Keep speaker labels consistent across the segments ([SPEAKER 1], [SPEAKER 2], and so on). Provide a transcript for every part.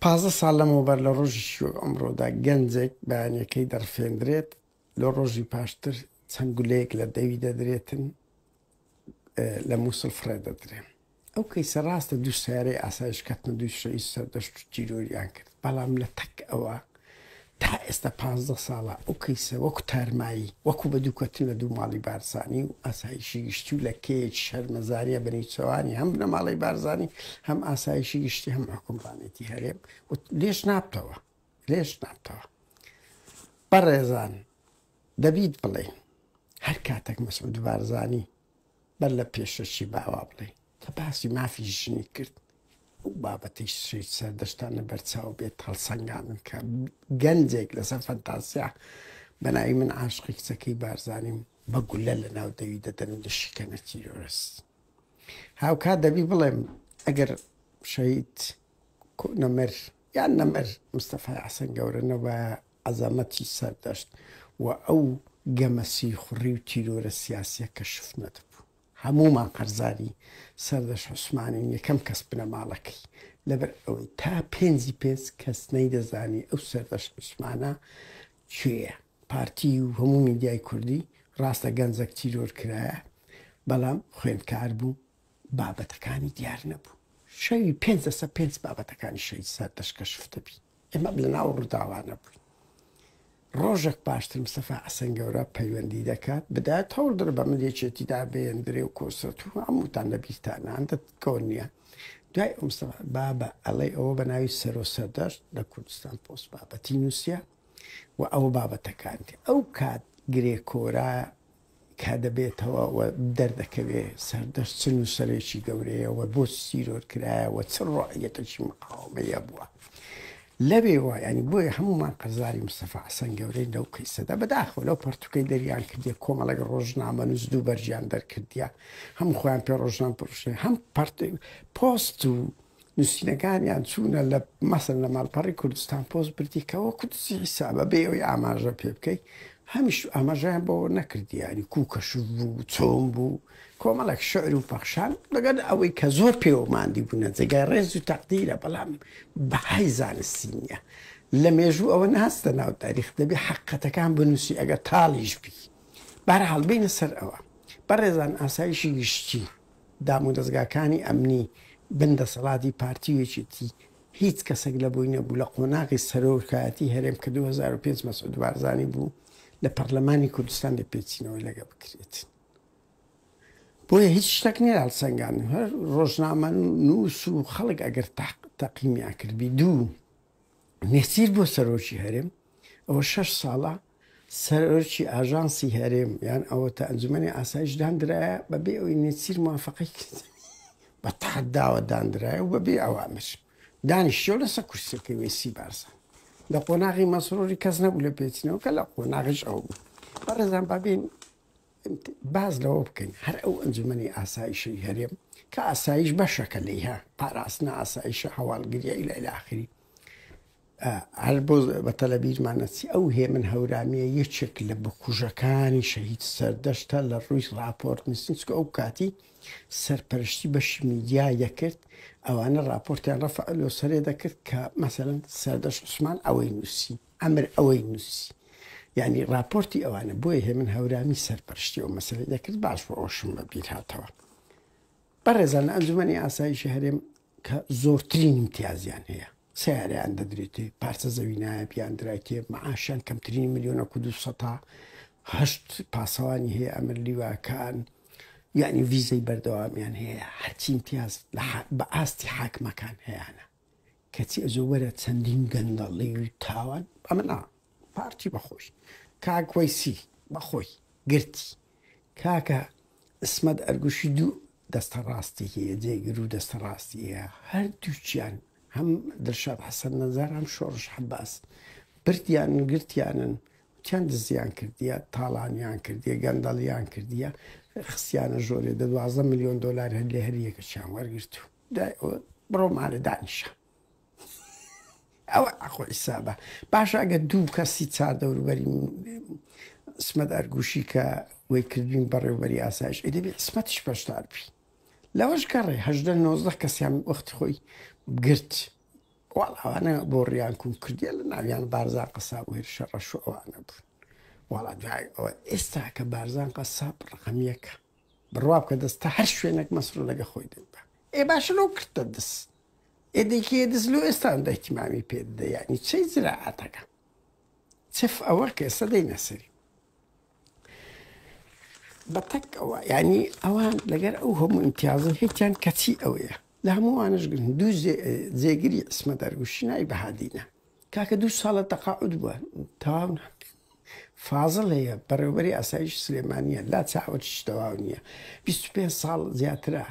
[SPEAKER 1] 15 ساڵ لەمەوبەر لە ڕۆژێکی وەک ئەمڕۆدا گەنجێک بەیانیەکەی دەڕفێندرێت، لە ڕۆژی پاشتر چەند گولەیەک لە دەوی دەدرێتن لە مووسڵ فڕێ دەدرێن. ئەو کەیسە ڕاستە دوو سەیارەی ئاسایش کەتنە دووی شەهید سەردەشت و تیرۆریان کرد، بەڵام لە تەک ئەوە تا ئێستا 15 ساڵە ئەو کەیسە وەکو تارمایی وەکو بە دووکەتن لە دوو ماڵی بارزانی و ئاسایشی گشتی و لە کەیەکی شەرمەزاریە بە نیوچەوانی هەم بنەماڵەی بارزانی هەم ئاسایشی گشتی هەم حوکمڕانێتی هەرێم و لێش نابتەوە لێش نابتەوە. بەڕێزان دەبیت بڵێین هەر کاتێک مەسعود بارزانی بەر لە پێشەکی باوا بڵێ کە باسی مافی ژنی کرد ئەو بابەتەی شەهید سەردەشتان لە بەرچاو بێت هەڵسەنگاندن کە گەنجێک لەسەر فەنتازیا بە ناوی من عاشقی کچەکەی بارزانیم بە گولە لە ناو دەوی دەدەن و دەشیکەنە تیرۆرست. هاوکات دەبی بڵێم ئەگەر شەهید نەمر یان نەمر مستەفای حەسەن گەورە نەبایە عەزەمەتی سەردەشت و ئەو گەمە سیخوڕی و تیرۆرە سیاسیە کەشف نەدەبوو. هەموومان قەرزاری سەردەشت عوسمانین یەکەم کەس بنەماڵەکەی لەبەر ئەوەی تا پێنجی پێنج کەس نەیدەزانی ئەو سەردەشت عوسمانە کێیە. پارتی و هەموو میدیای کوردی ڕاستە گەنجەک تیرۆر کرایە بەڵام خوێندکار بوو بابەتەکانی دیار نەبوو. شەوی پێنج لەسەر پێنج بابەتەکانی شەهید سەردەشت کەشف دەبی. ئێمە لەناو ڕووداوانە بووین. ڕۆژێک پاشتر مستەفا حەسەن گەورە پەیوەندی دەکات، بدایەت هەوڵ دەرێ بە من یەکێتیدا بێندرێ و کۆسرەت و هەمووتان لە بیرتانە هەندە کۆن نییە. دوای ئەو مستەفا بابە ئەڵێ ئەوە بە ناوی سەرۆ سەردەشت لە کوردستان پۆست بابەتی نووسیە و ئەوە بابەتەکانتی. ئەو کات گرێ کۆرا کە دەبێتەوە و دەردەکەوێ سەردەشت چ نووسەرێکی گەورەیە و بۆ تیرۆر کرایە و چ ڕۆعیەتێکی مقاومەیە بووە لەوێوە ینی بۆیە هەمومان قەرزاری مستەفا حەسەن گەورەی لەو کەیسەدا بەداخەوە لەو پەرتوکەی دەریان کردیە کۆمەڵێک ڕۆژنامە نووس دوو بەرگیان دەرکردیە هەم خۆیان پێ ڕۆژنامە پڕشێ هەم پەرت پۆست و نووسینەکانیان چوونە لە مەسەن لە ماڵپەڕی کوردستان پۆست بردی کە وەکو دزی حیسابە بێ ئەوەی ئاماژە پێ بکەی هەمیش ئاماژەیان بۆ نەکردی یانی کوو کەشف بوو چۆن بوو کۆمەڵێک شعر و پەخشان لەگەل ئەوەی کە زۆر پێوە ماندی بوونە جێگای ڕێز و تەقدیرە بەڵام بەهای زانستی نییە لە مێژوو ئەوە ناستە ناو تاریخ دەبێ حەقیقەتەکان بنووسی ئەگەر تاڵیش بی بەهەرحاڵ بینە سەر ئەوە بەڕێزان ئاسایشی گشتی دامودەزگاکانی ئەمنی بن دەسەڵاتی پارتی و یەکێتی هیچ کەسێک لە بۆی نەبوو لە قۆناغی سەرۆکایەتی هەرێم کە 2005 مەسعود بارزانی بوو لە پەرلەمانی کوردستان لێپێچینەوەی لەگە بکرێت. بۆیە هیچ شتێک نییە هەڵسەنگان هەر ڕۆژنامە نووس و خەڵک ئەگەر تەقیمیان کردبی دوو نێچیر بۆ سەرۆکی هەرێم ئەوە شەش ساڵە سەرۆکی ئاژانسی هەرێم یان ئەوەتە ئەنجومەنی ئاسایش داندرایە بەبێ ئەوەی نێچیر موافقەی کرد بە تەحەداوە داندرایە و بەبێ ئەوامر دانیشتیەوە لەسەر کورسیەکەی وەیسی بارزان لە قۆناغی مەسرۆری کەس نەبوو لە پێچینەوە کە لە قۆناغیش ئەو بوو بەڕێزان بابین باز لەوە بکەین هەر ئەو ئەنجومەنی ئاسایشی هەرێم کە ئاسایش بەشەکە لێی ها پاراستنە ئاسایشە هەواڵگریە ئیلا ئیلا ئاخری هەر بۆ بەتە لە بیرمان نەچی ئەو هێمن هەورامیە یەکێک لە بکوژەکانی شەهید سەردەشتە لە ڕووی ڕاپۆرت نووسین چونکە ئەو کاتی سەرپەرشتی بەشی میدیا یەکرد ئەوانە ڕاپۆرتیان ڕەفع لۆ سەرێ دەکرد کە مەسەلەن سەردەشت عوسمان ئەوەی نووسی ئەمر ئەوەی نووسی یعنی ڕاپۆرتی ئەوانە بۆیە هێمن هەورامی سەرپەرشتی ئەو مەسەلەی دەکرد باش بۆ ئەوشم بە بیر هاتەوە بەڕێزان لە ئەنجومەنی ئاسایشی هەرێم کە زۆرترین ئیمتیازیان هەیە سیارەیان دەدرێتێ پارچە زەوی نایابیان درایتێ معاشیان کەمترین ملیۆنەک و دوو هەشت پاسەوانی هەیە ئەمر لیواکان یعنی ڤیزەی بەردەوامیان هەیە هەرچی امتیاز بە ئاستی حاکمەکان هەیانە کەچی ئەزۆ وەرە چەندین گەندەڵی و تاوان ئەمە نا پارتی بەخۆی کاک وەیسی بەخۆی گرتی کاکە عیسمەت ئەرگوشی دوو دەستە ڕاستی هەیە جێگر و دەستە ڕاستی هەیە هەردووکیان هەم دلشاد حەسەن نەزار هەم شۆڕش حەباس بردیان گرتیانن وتیان دزیان کردیە تاڵانیان کردیە گەندەڵیان کردیە خستیانە ژۆرێ دە 12 میلیۆن دۆلار هەر لێ هەر یەکەکیان وەرگرتو بڕۆ مالە دانیشە ئەوە ئەخۆ حیسابە باشە ئەگەر دوو کەسی چار دەوروبەری عیسمەت ئەرگوشی کە وەی کردوین بەڕێوبەری ئاسایش ئەی دەبی عیسمەتیش بەشدار بی لەوەش گەڕێ هەژدە نۆزدە کەسیان وەختی خۆی گرت. وەڵا ئەوانە بۆڕیان کون کردیە لە ناویان بارزان قەساب و هێرشە ڕەش و ئەوانە بوون. وەڵا دوای ئەوە ئێستا کە بارزان قەساب ڕقم یەکە. بڕوا بکە دەست تا هەر شوێنێک مەسرور لەگە خۆی دەیبا. ئێ باشە لۆ کردتە دز. ئێ دەیکەیە دز لۆ ئێستا ئەوەندە ئیهتیمامی پێ دەدە یانی چەی زراعەتەکە. چف ئەوە کە ئێستا دەینە سەری. بە تەک ئەوە یعنی ئەوان لەگەر ئەو هەموو ئیمتیازە هیچیان کەچی ئەوەیە لە هەمووانش گرن دوو جێگری عیسمەت ئەرگوشی ناوی بەهادینە کاکە دوو ساڵە تەقاعد بووە تەواو فازڵ هەیە بەڕێوبەری ئاسایش سلێمانیە لا چاوەچیش تەواو نییە 25 ساڵ زیاترە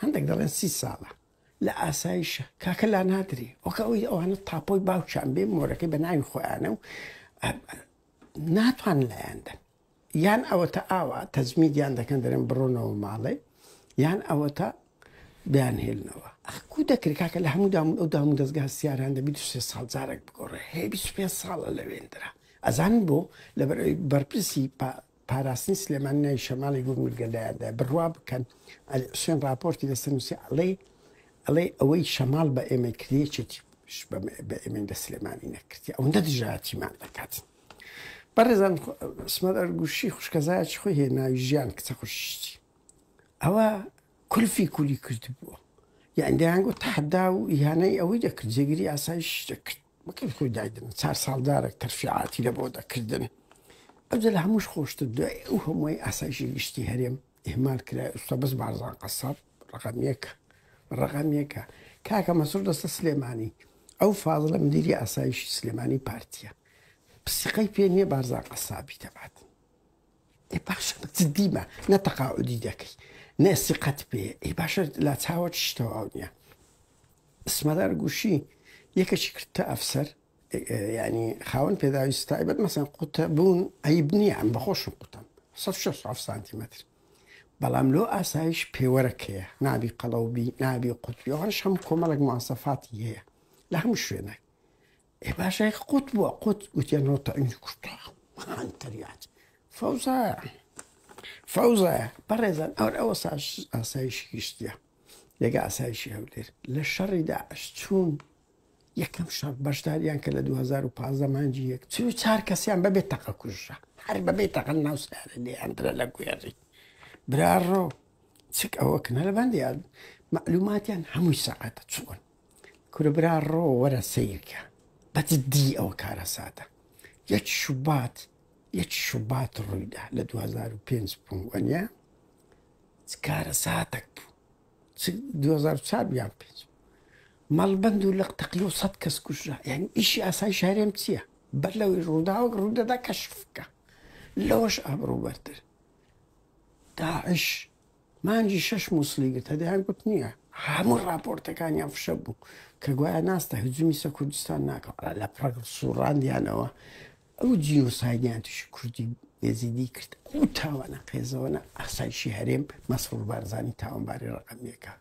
[SPEAKER 1] هەندێک دەڵێن سی ساڵە لە ئاسایشە کاکە لا نادرێ وەکە ئەوەی ئەوانە تاپۆی باوکیان بێ مۆرەکەی بە ناوی خۆیانە و ناتوان لایان دەن یان ئەوەتە ئاوا تەجمیدیان دەکەن دەرێن بڕۆنەوە ماڵێ یان ئەوەتە بیان هێلنەوە ئەخ کو دەکرێت کاکە لە هەموو دام ئەو دام و دەزگا هەستیاران دەبی دو سێ ساڵ جارێک بگۆڕێ هەیە 25 ساڵە لەوێندرا ئەزان بۆ لەبەر بەرپرسی پاراستنی سلێمانی ناوی شەماڵی گومرگە لایاندا بڕوا بکەن عەلی حوسێن ڕاپۆرتی لەسەر نووسی ئەڵێ ئەڵێ ئەوەی شەماڵ بە ئێمەی کرد یەکێتی بە ئێمەی لە سلێمانی نەکردی ئەوەندە دژایەتیمان دەکات. بەڕێزان عیسمەت ئەرگوشی خوشکەزایەکی خۆی هەیە ناوی ژیان کچە خوشتی ئەوە کولفی کولی کردبووە یان دەیانگوت تەحەدا و ئیهانەی ئەوەی دەکرد جێگری ئاسایش دەکرد بەکەی خۆی دایدن چار ساڵ جارێک تەرفیعاتی لە بۆ دەکردن ئەوجا لە هەمووش خۆشتر دوای ئەو هەمووی ئاسایشی گشتی هەرێم ئیهمال کرا ئێستا بەس بارزان قەساب ڕقم یەکە ڕقم یەکە کاکە مەسرور دەستە سلێمانی ئەو فازڵە مدیری ئاسایشی سلێمانی پارتیە پسیقەی پێ نییە بارزان قەسابی دەبات ئێ باشە بە جدیمە نە تەقاعودی دەکەی نە سیقەت پێ ئێ باشە لا چاوەت شتەواو نییە ئیسمەدار گوشی یەکەکی کردتە ئەفسەر ینی خاوەن پێداویست تایبەت مەسەن قوتە بوون عیب نییە ئەم بەخۆشم قوتم 167 سانتیمەتر بەڵام لۆ ئاسایش پێوەرەکەیە نابی قەڵەوبی نابی قوتبی ئەوانش هەم کۆمەڵێک مواسەفاتی هەیە لە هەموو شوێنێک ئێ باشە قوت بووە قوت گوتیان نۆ تەعین کوشتە هەنتەریات فەوزایە فەوزایە بەڕێزان ئەوە ئەوە ئاسایشی گشتیە لەگە ئاسایشی هەولێر لە شەڕی داعش چوون یەکەم شەڕ بەشداریان کە لە 2015 مانگی یەک 44 کەسیان بەبێ تەقە کوژرا هەر بەبێ تەقە ناو سیارە لێیان درا لە گوێڕی براڕۆ چک ئەوە کنە لە بەندیان معلوماتیان هەمووی سەعاتە چۆن کورە برا ڕۆ وەرە سەیرکە بە جدی ئەوە کارەساتە یەک شوبات یەک شوبات ڕوویدا لە 2005 بوو وەنیە چ کارەساتێک بوو چ 2004 یان پێنج مەڵبەند و لق تەقی و سەد کەس کوژرا یعنی ئیشی ئاسایش هەرێم چییە بەر لەوەی ڕووداوەک ڕوودەدا کەشف بکە لەوەش ئابڕووبەرتر داعش مانگی شەش موسڵی گرت هەدەیان گوت نییە هەموو ڕاپۆرتەکانیان فشە بوو کە گوایە ناستە هجومی سە کوردستان ناکە لە پڕ سوڕاندیانەوە ئەو جینۆسایدیان تووشی کوردی ئێزیدی کرد ئەو تاوانە قێزەوەنە ئاسایشی هەرێم مەسرور بارزانی تاوانباری ڕەقەم یەکە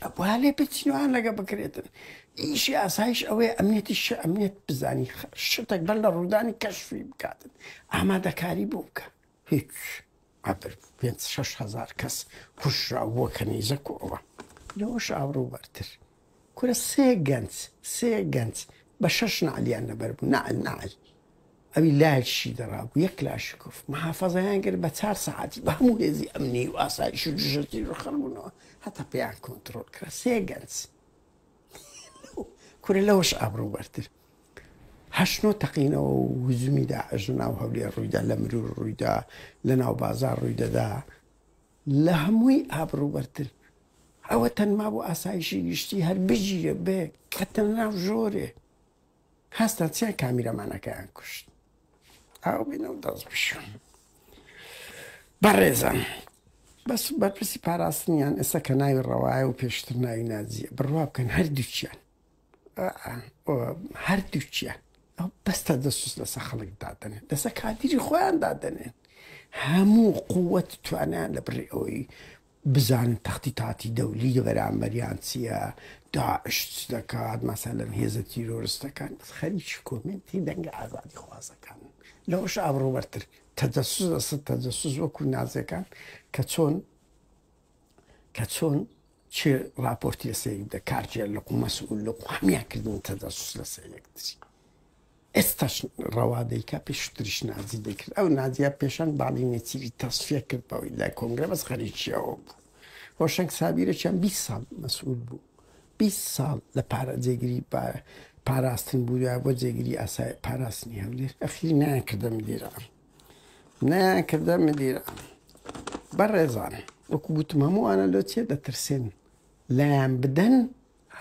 [SPEAKER 1] ئەبوا لێ پێچینەوەیان لەگە بکرێتن ئیشی ئاسایش ئەوەیە ئەمنیەتی شە ئەمنیەت بزانی شتێک بەر لە ڕوودانی کەشفی بکاتن ئامادەکاری بۆ بکە هیچ عەبر 5-6 هەزار کەس کوژرا بووە کەنیزەک و ئەوە لەوەش ئابڕووبەرتر کورە سێ گەنج سێ گەنج بە شەش نەعلیان لەبەر بوو نەعل نەعل ئەوی لایەکیشی دەڕابوو یەک کلاشیکۆف محافەزەیان کرد بە چار سەعاتی بە هەموو هێزی ئەمنی و ئاسایش و دژەتیر و خڕبوونەوە هەتا پێیان کۆنترۆل کرا سێ گەنج کورە لەوەش ئابڕووبەرتر هەشت نۆ تەقینەوە و هجومی داعش لە ناو هەولێر ڕوویدا لە مرور ڕوویدا لە ناو بازار ڕووی دەدا لە هەمووی ئابڕووبەرتر ئەوە تەنما بۆ ئاسایشی گشتی هەر بگیرێ بێ کەتە ناو ژۆرێ هەستان چیان کامیرەمانەکەیان کوشت ئاو بینە و دەست بشۆن بەڕێزان بەس بەرپرسی پاراستنیان ئێستا کە ناوی ڕەوایە و پێشتر ناوی نازیە بڕوا بکەن هەردووکیان هەردووکیان ئەو بەس تەجەسوس لەسەر خەڵک دادەنێن لەسەر کادیری خۆیان دادەنێن هەموو قووەت توانیان لە بڕی ئەوەی بزانن تەختیتاتی دەولی بەرامبەریان چییە داعش چ دەکات مەسەلەن هێزە تیرۆرستەکان خەریکی کۆمێنتی دەنگە ئازادی خوازەکان لەوەش ئابڕووبەرتر تەجەسوس لەسەر تەجەسوس وەکو نازیەکان کە چۆن کە چۆن. چ ڕاپۆرتی لەسەر یەک دە کارگێر لق و مەسئول لق و هەمیان کردن تەجەسوس لەسەر یەکتری. ئێستاش ڕەوا دەیکا پێشتریش نازی دەیکرد ئەو نازیە پێشەنگ باڵی نێچیری تەسفیە کرد بەوەی لە کۆنگرە بەس خەریکی ئەوە بوو. هۆشەنگ سابیرەکیان 20 ساڵ مەسئول بوو 20 ساڵ لە پارە جێگری پاراستن بوو یا بۆ جێگری ئاسای پاراستنی هەولێر ئەخیر نایان کردە مدیر عام نایان کردە مدیر عام بەڕێزان وەکو گوتم هەمووانە لۆ چێ دەترسێن لایان بدەن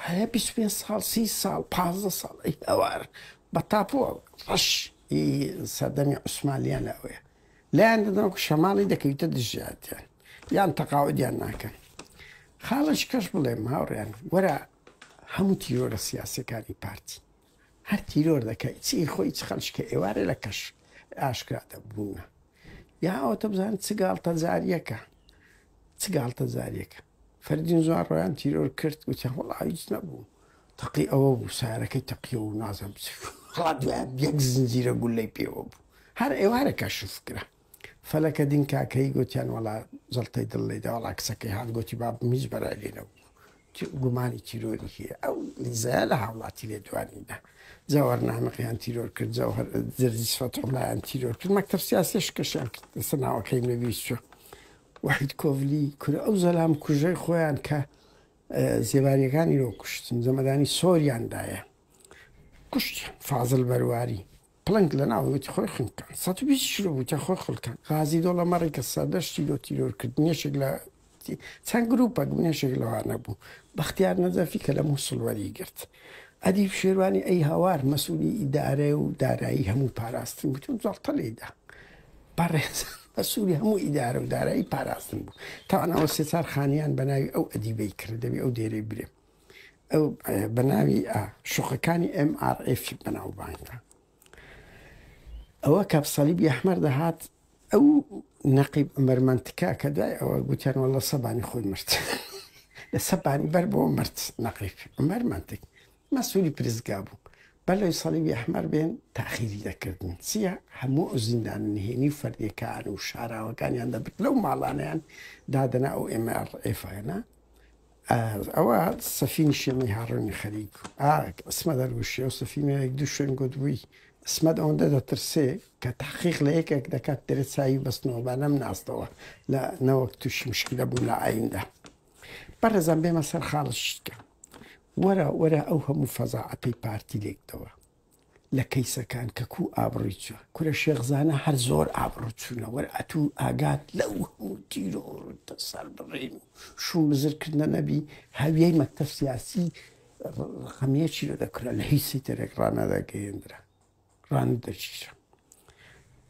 [SPEAKER 1] هەیە 25 ساڵ 30 ساڵ 15 ساڵ ئەی هەوار بە تاپۆ ڕەش سەردەمی عوسمانیان لە ئەوەیە لایان دەدەن وەکو شەماڵی دەکەویتە دژیاتیان یان تەقاعودیان ناکەن خاڵش کەش بڵێم هاوڕیان وەرە هەموو تیرۆرە سیاسەکانی پارتی هەر تیرۆر دەکەی چی خۆی چ خەڵک کە ئێوارێ لە کەش ئاشکرا دەبوونە یا ئەوەتە بزان چ گاڵتەجاریەکە چ گاڵتەجاریەکە فەردین زوان ڕۆیان تیرۆر کرد وتیان وەڵا هیچ نەبوو تەقی ئەوە بوو سارەکەی تەقیەوە و نازم چ وەڵا دوای یەک زنجیرە گولەی پێوە بوو هەر ئێوارە کەشف کرا فەلەکە دین کاکەیی گوتیان وەڵا جەڵتەی دڵ لێدا وەڵا کچەکەی هات گوتی بابم هیچ بەرای لێ نەبوو گومانی تیرۆری هەیە ئەو لیزایە لە هاوڵاتی لێدوانیدا جەوهەر نامقیان تیرۆر کرد جەوهەر جرجیس فەتحوڵایان تیرۆر کرد مەکتەب سیاسیش کەشیان کرد لەسەر ناوەکەیم لەبیر چووە وەحید کۆڤلی کورە ئەو زەلام کوژەی خۆیان کە زێباریەکانی لۆ کوشتن جەمەدانی سۆریان دایە کوشتیان فازل بەرواری پڵنگ لە ناو وتی خۆی خنکان 120 کیلۆ بوو تا خۆی خڵکان غازی دۆڵە مەڕی کە سەردەشتی لۆ تیرۆرکردن یەکێک لە چەند گروپەک بوون یەکێک لەوانە بوو بەختیار نەجەفی کە لە موسڵ وەری گرت ئەدیب شێروانی ئەی هاوار مەسئولی ئیدارە و دارایی هەموو پاراستن گوتم جەڵتە لێیدا بەڕێز مەسئولی هەموو ئیدارە و دارایی پاراستن بوو تاوان ئەوە سێ چار خانیان بە ناوی ئەو ئەدیبەی کرد دەبی ئەو دێرەی برێ ئەو بە ناوی شوقەکانی MRF بەناوبانگە ئەوە کە سەلیبی ئەحمەر دەهات ئەو نەقیب عومەر مەنتکە کە دوای ئەوە گوتیان وەڵڵە سەبانی خۆی مرد لە سەبانی بەر بۆ مرد نەقیب عومەر مەنتک مەسوولی پرسگا بوو بەر لەوەی سەلیبی ئەحمەر بێن تاخیری دەکردن چییە هەموو ئەو زیندانە نهێنی و فەردیەکان و شاراوەکانیان دەبرد لەو ماڵانەیان دادەنا ئەو ئێمە ئەوە سەفینی شێمەی هاڕۆنی خەریک ئەسمە دەرگوشی ئەو سەفینە یەک دوو شوێن گوتبووی ئەسمەت ئەوەندە دەترسێ کە تحقیق لە یەکێک دەکات دەرێ چاوی بەستنەوە با نەمناستەوە لە نەوەک تووشی مشکلە بووم لە ئایندە بەڕێزان بێمە سەر خاڵە شتکە وەرە وەرە ئەو هەموو فەزاعەتەی پارتی لێکدەوە لە کەیسەکان کە کوو ئابڕوی چوە کورە شێخ زانا هەر زۆر ئابڕوو چونە وەر ئەتوو ئاگات لەو هەموو تیرۆر و سەربڕین و شوم بزر کردنە نەبی هەویەی مەکتەب سیاسی ڕەقەمیەکی لۆ دەکرا لە هیچ سیتەرێک ڕانەدەگەیەندرا ڕانەدەگیرا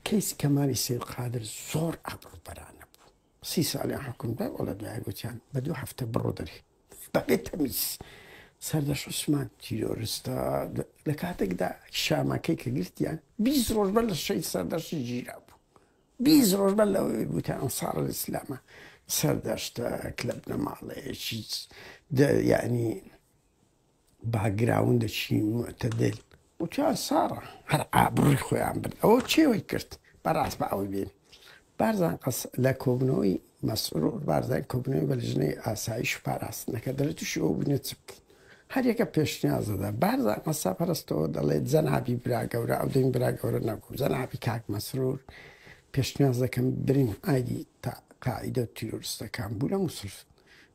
[SPEAKER 1] کەیسی کەمالی سەید قادر زۆر ئابڕووبەرانە بوو 30 ساڵیان حکوم دا وەڵا دوای گوتیان بە دوو هەفتە بڕۆ دەرێ بەبێ تەمیز سەردەشت عوسمان تیرۆرستە لە کاتێکدا شامەکەی کە گرتیان 20 ڕۆژ بەر لە شەید سەردەشتی گیرا بوو 20 ڕۆژ بەر لەوەی بووتە ئەنسار ئیسلامە سەردەشتە لە بنەماڵەیەکی یعنی باکگراوندێکی موعتەدل وتیان ساڕە هەر ئابڕووی خۆیان برد ئەوە چێوەی کرد بەڕاست بە ئەوەی بێن بارزان قەس لە کۆبنەوەی مەسرور بارزان کۆبنەوەی بە لژنەی ئاسایش و پاراستنەکە دەڵێت تووشی ئەو بووینە چ بکەین هەریەکە پێشنیاز دەدا بارزان قەسا پەرستەوە دەڵێت جەنابی برا گەورە ئەو دەنگ برا گەورە نەبوو جەنابی کاک مەسرور پێشنیاز دەکەم برین ئایدی تا قاعیدە و تیرۆریستەکان بوو لە موسڵ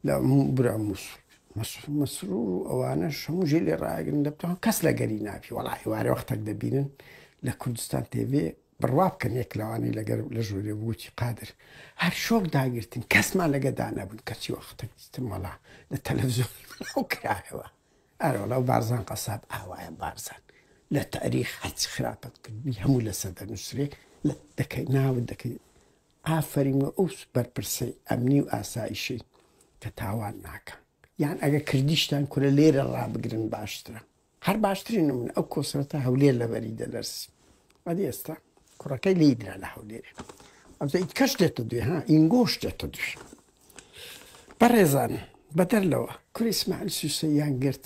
[SPEAKER 1] لە برا موسڵ مەسرور و ئەوانەش هەموو ژێ لێ ڕاگرن دەبتەوە کەس لەگەری نابی وەڵا ئێوارێ وەختێک دەبینن لە کوردستان تێڤێ بڕوا بکەن یەک لەوانەی لەگەر لە ژوورێ بووتی قادر هەر شۆک داگرتن کەسمان لەگە دانەبوون کەچی وەختێک دیتم وەڵا لە تەلەڤزیۆن بڵاو کرایەوە ئەرەوەڵا و بارزان قەساب ئاوایە بارزان لە تاریخ هەرچی خراپەت کردبی هەموو لەسەر دەنووسرێ لە دەکەی ناوت دەکەی ئافەرین بۆ ئەو بەرپرسەی ئەمنی و ئاسایشی کە تاوان ناکا یان ئەگە کردیشتان کورە لێرە ڕابگرن باشترە هەر باشترین نمونە ئەو کۆسرەتە هەولێر لەبەری دەلەرسی ئەدی ئێستا کوڕەکەی لێی درا لە هەولێرێ ئەمجا ئیتکەش دێتە دوێ ها ئینگۆش دێتە دوێ بەڕێزان بەدەر لەوە کوری ئیسماعیل سوسەیان گرت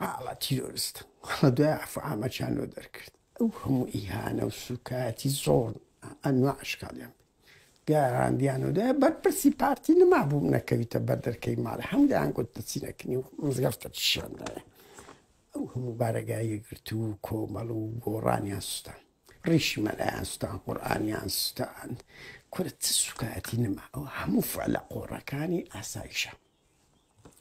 [SPEAKER 1] ئاڵا تیرۆرست وەڵا دوای عەفو عامەکیان لۆ دەرکرد ئەو هەموو ئیهانە و سوکایەتی زۆر ئەنواع ئەشکالیان. گەڕاندیانەوە دوای بەرپرسی پارتی نەمابوو نەکەویتە بەر دەرکەی ماڵێ هەموو دەیان گوت دەچینە کنی و مزگەفتە چیان دایە ئەو هەموو بارەگای یەکگرتوو و کۆمەڵ و گۆڕانیان سوتان ڕیشی مەلایان سوتان قورئانیان سوتان کورە چ سوکایەتی نەما ئەو هەموو فعلە قۆڕەکانی ئاسایشە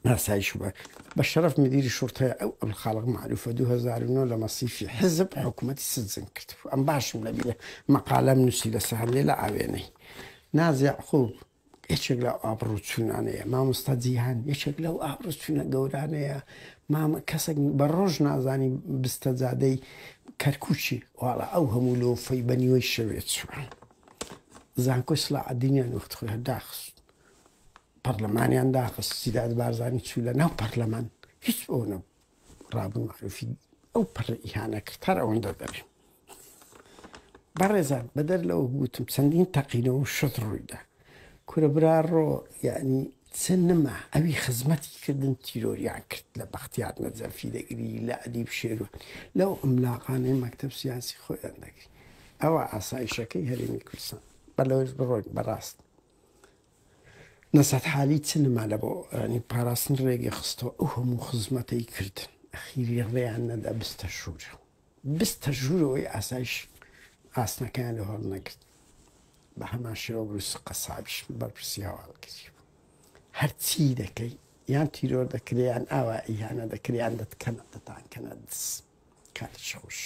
[SPEAKER 1] ئاسایش بە بە شەرەف مدیری شورتەیە ئەو عەبدولخالق مەعروفە 2009 لە مەسیفی حزب حکوومەتی سجن کرد ئەم باشم لەبیرە مەقالەم نووسی لەسەر هەندێ لە ئاوێنەی ناز یەعقوب یەکێک لەو ئابڕووچوونانەیە مامۆستا جیهان یەکێک لەو ئابڕووچوونە گەورانەیە مامە کەسێک بە ڕۆژ نازانی بستە جادەی کەرکوکی واڵا ئەو هەموو لۆفەی بە نیوەی شەوێ چووە زانکۆی سڵاعەدینیان وەخت خۆی هەر داخست پەرلەمانیان داخست سیداد بارزانی چوو لە ناو پەرلەمان هیچ ئەو نەبوو ڕابوون معروفی ئەو پەڕی ئیهانە کرد هەر ئەوەندە دەبێ بەڕێزان بەدەر لەوە گوتم چەندین تەقینەوە و شت ڕوویدا کورە برا ڕۆ یعنی چ نما ئەوی خزمەتی کردن تیرۆریان کرد لە بەختیار نەجەفی دەگری لە ئەدیب شێروان لەو ئەملاقانەی مەکتەب سیاسی خۆیان دەگری ئەوە ئاسایشەکەی هەرێمی کوردستان بە لەوەش بڕۆین بەڕاست نەسەد حالی چ نما لە بۆ ینی پاراستن ڕێگەی خستەوە ئەو هەموو خزمەتەی کردن ئەخیری ڕێیان نەدا بستە ژوورە بستە ژوورەوەی ئاسایش ئاسنەکەیان لە هەڵ نەگرت بە هەمان شێوە بروس قەسابیش بەرپرسی هەواڵگری بوو هەرچی دەکەی یان تیرۆر دەکرێ یان ئاوا ئیهانە دەکرێ یان دەتکەنە دەتانکەنە دز کاتێکی خۆش.